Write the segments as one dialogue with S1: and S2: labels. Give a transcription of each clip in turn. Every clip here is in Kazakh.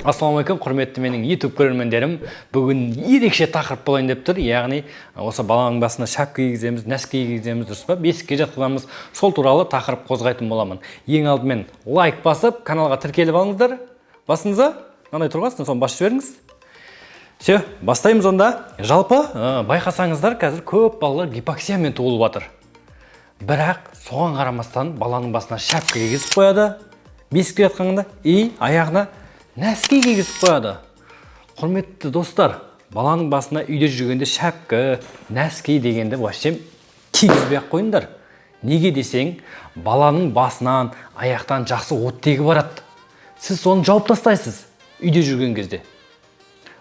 S1: Ассалаумағалейкум, құрметті менің YouTube көрермендерім! Бүгін ерекше тақырып болайын деп тұр, яғни осы баланың басына шапка кигіземіз, нәски кигіземіз, дұрыс па, бесікке жатқызамыз, сол туралы тақырып қозғайтын боламын. Ең алдымен лайк басып, каналға тіркеліп алыңыздар. Басыңыз ба, мынандай тұрғасын, соны басып жіберіңіз. Все, бастаймыз онда. Жалпы байқасаңыздар, қазір көп балалар гипоксиямен туылып жатыр, бірақ соған қарамастан баланың басына шапка кигізіп қояды бесікте жатқанда и аяғына нәски кигізіп қояды. Құрметті достар, баланың басына үйде жүргенде шапка, нәски дегенді вообще кигізбей ақ қойыңдар. Неге десең, баланың басынан, аяқтан жақсы оттегі барады, сіз соны жауып тастайсыз үйде жүрген кезде.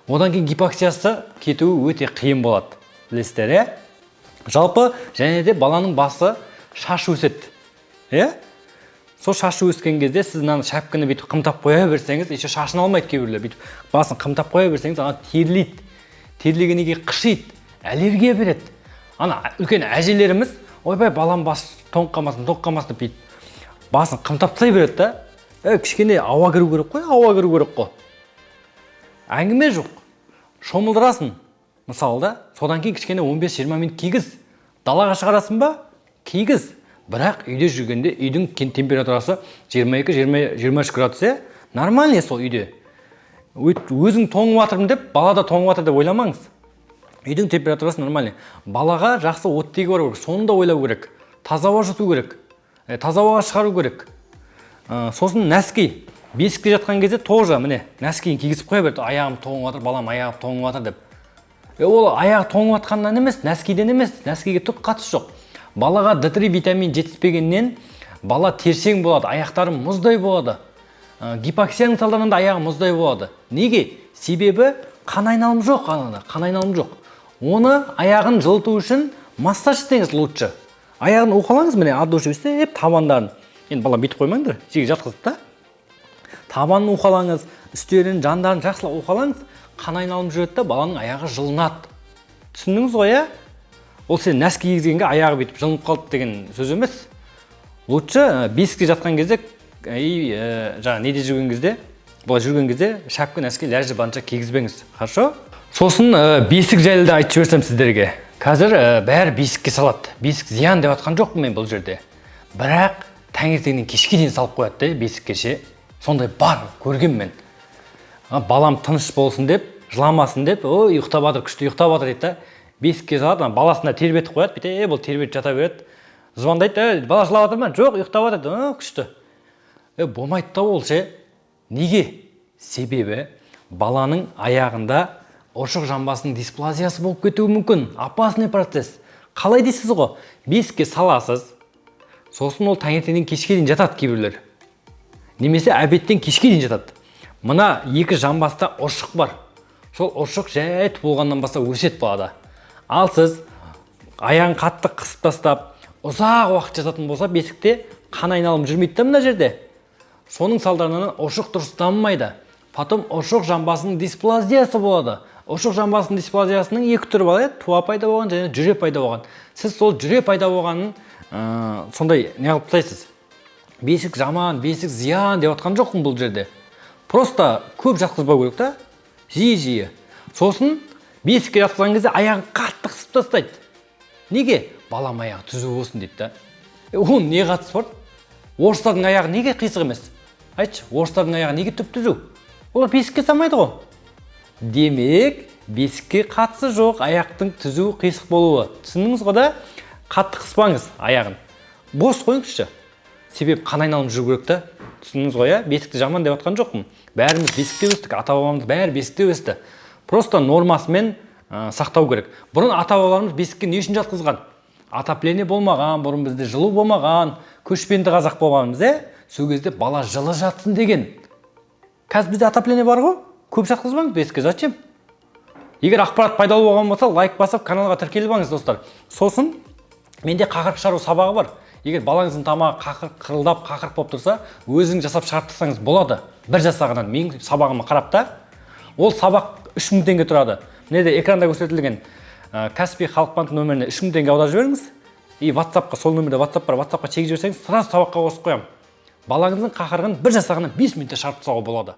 S1: Одан кейін гипоксиясы кетуі өте қиын болады, білесіздер, иә? Жалпы және де баланың басы, шашы өседі, иә? Сол шашы өскен кезде сіз мынаны, шапканы бүйтіп қымтап қоя берсеңіз, еще шашын алмайды кейбіреулер, бүйтіп басын қымтап қоя берсеңіз, ана терлейді, терлегеннен кейін қышиды, аллергия береді. Ана үлкен әжелеріміз: «Ойбай, балам басы тоңып қалмасын, тоңып қалмасын», – деп бүйтіп басын қымтап тастай береді да. Е, кішкене ауа кіру керек қой, ауа кіру керек қой, әңгіме жоқ. Шомылдырасың мысалы да, содан кейін кішкене 15-20 минут кигіз, далаға шығарасың ба, кигіз. Бірақ үйде жүргенде үйдің температурасы 22-23 градус, иә, нормальный. Сол үйде өзің тоңып жатырмын деп, бала да тоңып жатыр деп ойламаңыз. Үйдің температурасы нормальный, балаға жақсы оттегі бару керек, соны да ойлау керек. Таза ауа жұту керек, таза ауаға шығару керек. Сосын нәски, бесікте жатқан кезде тоже, міне, нәскиін кигізіп қоя берді: «Аяғым тоңып жатыр, балам аяғы тоңып жатыр», – деп. Ол аяғы тоңып жатқаннан емес, нәскиден емес, нәскиге түк қатысы жоқ. Балаға D3 витамин жетіспегеннен бала тершең болады, аяқтары мұздай болады. Гипоксияның салдарынан да аяғы мұздай болады. Неге? Себебі қан айналым жоқ, анада қан айналым жоқ. Оны аяғын жылыту үшін массаж істеңіз лучше. Аяғын уқалаңыз, міне, от души істеп табандарын. Енді бала бүйтіп қоймаңдар, жерге жатқызып та, табанын уқалаңыз, үстерін, жандарын жақсылап уқалаңыз. Қан айналым жүреді да, баланың аяғы жылынады. Түсіндіңіз ғой, иә? Ол сен нәски кигізгенге аяғы бүйтіп жылынып қалды деген сөз емес. Лучше бесікте жатқан кезде и жаңағы неде жүрген кезде, былай жүрген кезде шапка, нәски ләжі барынша кигізбеңіз, хорошо? Сосын бесік жайлы да айтып жіберсем сіздерге. Қазір бәрі бесікке салады. Бесік зиян деп жатқан жоқпын мен бұл жерде, бірақ таңертеңнен кешке дейін салып қояды да бесікке ше. Сондай бар, көргенмін мен. Балам тыныш болсын деп, жыламасын деп, «Ой, ұйықтап жатыр, күшті ұйықтап жатыр», – дейді да, бесікке салады. Ана баласына тербетіп қояды бүйтіп, бұл тербетіп жата береді. Звондайды: «Ә, бала жылап жатыр ма?» «Жоқ, ұйықтап жатыр». «А, күшті». Е, болмайды да ол ше. Неге? Себебі баланың аяғында ұршық жамбасының дисплазиясы болып кетуі мүмкін. Опасный процесс. Қалай дейсіз ғой? Бесікке саласыз, сосын ол таңертеңнен кешке дейін жатады кейбіреулер немесе обедтен кешке дейін жатады. Мына екі жамбаста ұршық бар, сол ұршық жай туылғаннан бастап өседі балада. Ал сіз аяғын қатты қысып тастап, ұзақ уақыт жататын болса бесікте, қан айналым жүрмейді да мына жерде. Соның салдарынан ұршық дұрыс дамымайды. Потом ұршық жамбасының дисплазиясы болады. Ұршық жамбасының дисплазиясының екі түрі бар, иә: туа пайда болған және жүре пайда болған. Сіз сол жүре пайда болғанын сондай не қылып тастайсыз. Бесік жаман, бесік зиян деп жатқан жоқпын бұл жерде, просто көп жатқызбау керек та, жиі жиі. Сосын бесікке жатқызған кезде аяғын қатты қысып тастайды. Неге? «Балам аяғы түзу болсын», – дейді да. Е, оның не қатысы бар? Орыстардың аяғы неге қисық емес, айтшы? Орыстардың аяғы неге түп түзу? Олар бесікке салмайды ғой. Демек, бесікке қатысы жоқ аяқтың түзу, қисық болуы. Түсіндіңіз ғой да? Қатты қыспаңыз аяғын, бос қойыңызшы, себебі қан айналым жүру керек та. Түсіндіңіз ғой, иә? Бесікті жаман деп жатқан жоқпын. Бәріміз бесікте өстік, ата бабамыз бәрі бесікте өсті. Просто нормасымен сақтау керек. Бұрын ата бабаларымыз бесікке не үшін жатқызған? Отопление болмаған бұрын бізде, жылу болмаған, көшпенді қазақ болғанбыз, иә? Сол кезде бала жылы жатсын деген. Қазір бізде отопление бар ғой, көп жатқызбаңыз бесікке, зачем? Егер ақпарат пайдалы болған болса, лайк басып, каналға тіркеліп алыңыз, достар. Сосын менде қақырық шығару сабағы бар. Егер балаңыздың тамағы қақырық, қырылдап қақырық болып тұрса, өзің жасап шығарып тастасаңыз болады бір жасағынан, менің сабағыма қарап та. Ол сабақ 3000 теңге тұрады. Мына жерде экранда көрсетілген Каспи, Халық банк нөміріне 3000 теңге аударып жіберіңіз и Ватсапқа, сол нөмірде Ватсап бар, Ватсапқа чек жіберсеңіз, сразу сабаққа қосып қоямын. Балаңыздың қақырығын бір жасағынан 5 минутта шығарып тастауға болады.